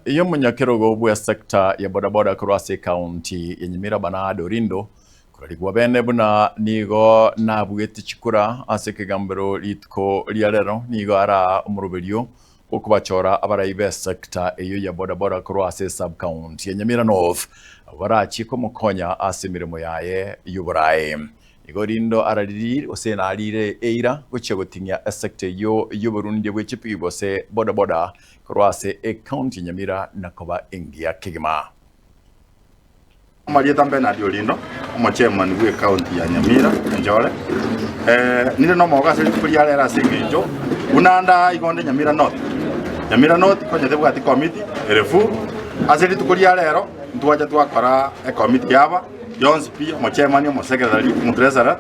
Y'omonyakerogo bw'esecta ya bodaboda korwa ase ekaunti ya Nyamira Bernard Orindo korarigwa bene buna nigo nabuete chikura ase ekegambero rituko ria rero nigo araa omoroberio bw'okobachora abarai b'esecta eyio ya bodaboda korwa ase esub-county ya Nyamira North abwo barachie komokonya ase emeremo yaye y'oboraai. Nigo rindo araririe gose narire eira gochia goting'ia esecta eyio y'oborundia bwe chipigi gose bodaboda korwa ase ecounty ya Nyamira na koba engiya kegima. Amarieta Bernard Orindo, omochairman bwe county ya Nyamira, Enchore. Eh, ninde nomogogo ase rituko ria rero ase eng'encho buna ande aa igo onde Nyamira North. Nyamira North konya tebwati committee ere full. Ase rituko ria rero ntwacha twakora ecommittee yaba yonsi pi, omochairman, omosecretary, omotreasurer,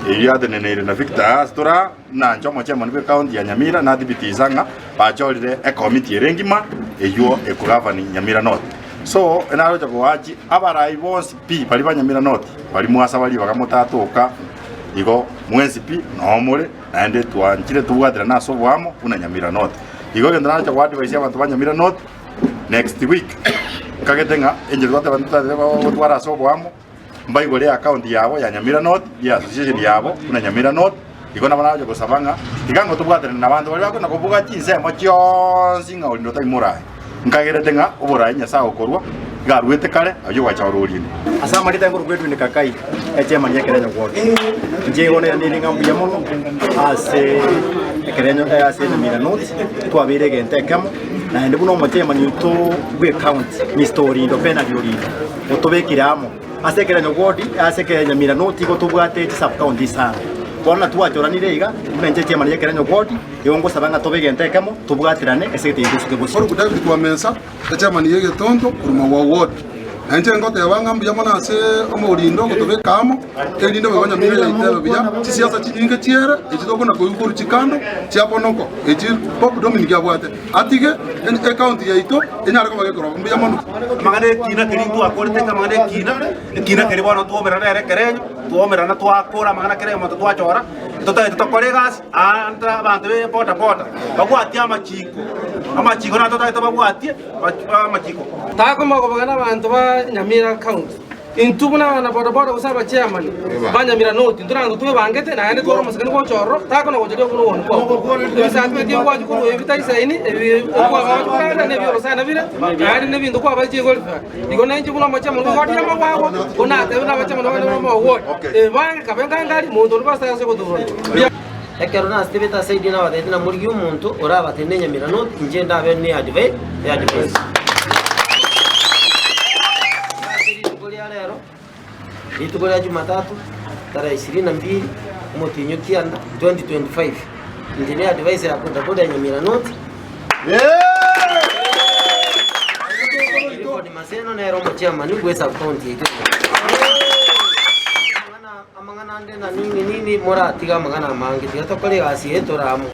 eyio yateneneire na Victor ase tore aa. Buna inche omochemoni bw'ecounty ya Nyamira nathibitisa ng'a bachorire ecommittee ere engima eywo ekogavani Nyamira North. So naroche goachi abarai bonsi pi baria ba Nyamira North baria mwasaba ribaga motatoka igo mwensi pi noo more naende twanchire tobwaterane ase oboamo buna Nyamira North. Igo egento naroche goadvise abanto ba Nyamira North next week nkagete ng'a enchera twateba ntotagete gotwara ase oboamo. Mbaigore eakaunti yabo ya Nyamira North, ye association yabo buna Nyamira North, igo nabo nagocha gosaba ng'a tiga ng'o tobwaterane nabanto baria bakona kobuga chinsemo chionsi ng'a orinde otari moraai. Nkagerete ng'a oboraai Nyasae okorwa iga aruete kare ayio ogacha ore orinde. Ase amarieta nkorokwa Edwin Kakai, echairman y'ekerenyo ward. Inche igo nairaneirie ng'a mbuya mono ase ekerenyo eh, ase Nyamira North, twabeire egento ekemo, naende buna omochairman oito bw'ecounty, Mister Orindo, Bernard Orindo. Otobekire amo ase ekerenyo ward, ase ekenyamira north igo tobwate chisub county isano. Bono na twachoranire iga, buna inche chairman y'ekerenyo ward, igo ngosaba ng'a tobe egento ekemo, tobwaterane ase egento eke tosuke bosio. Korwa David Kwamesa, echairman y'egetonto korwa Magwa ward. Na inche ngoteba ng'a mbuya mono ase omorindo ogotobeka amo, erinde boigo Nyamira yaito ebe buya, chisiasa chinyinge chiere, echi tokona koigwa korwa chikando chia Bonoko, echi Pope Dominic abwate. Atige ecounty yaito enyare koba gekorokwa. Mbuya mono. Amang'ana ekina keria ntwakorete eke amang'ana ekina, ekina keria bono twaomerana nere ekerenyo, twaomerana twakora amang'ana kera omonto twachora, totagete tokore egasi aande abanto be boda boda babwatie amachiko, amachiko naro totagete babwatie amachiko. Takomogobogana nabanto ba Nyamira County. Intwe buna abana boda boda gose abachairman ba Nyamira North intwe nabanto twebangete naende twore omosekani gocha ororo takona gocha riogo buna obwani bwao. Ebisaku ebi ngwachi korwa ebi bitari saini ebi okwabachi korara na ebiorosana bire naende na ebinto kwabachi egorifa. Igo nainche buna omochairman bwe ward ya Magwagwa ko natebe na abachairman bande ba Magwagwa ward ebange kabe ngangari monto onde bwase ase goturana. Ekero nasitebete ase erio nabatebetie namorigie omonto orabatene Nyamira North, inche ndabe ne advice. Ase rituko ria rero, rituko ria Jumatatu, tarehe ishirini na mbili, omotienyi o kianda, 2025, inche ne advice ya bodaboda ya Nyamira North. Clifford Maseno nere omochairman bwe sub county yaito. Amang'ana ande na nini nini moratiga amang'ana amange, tiga tokore egasi eye tore amo.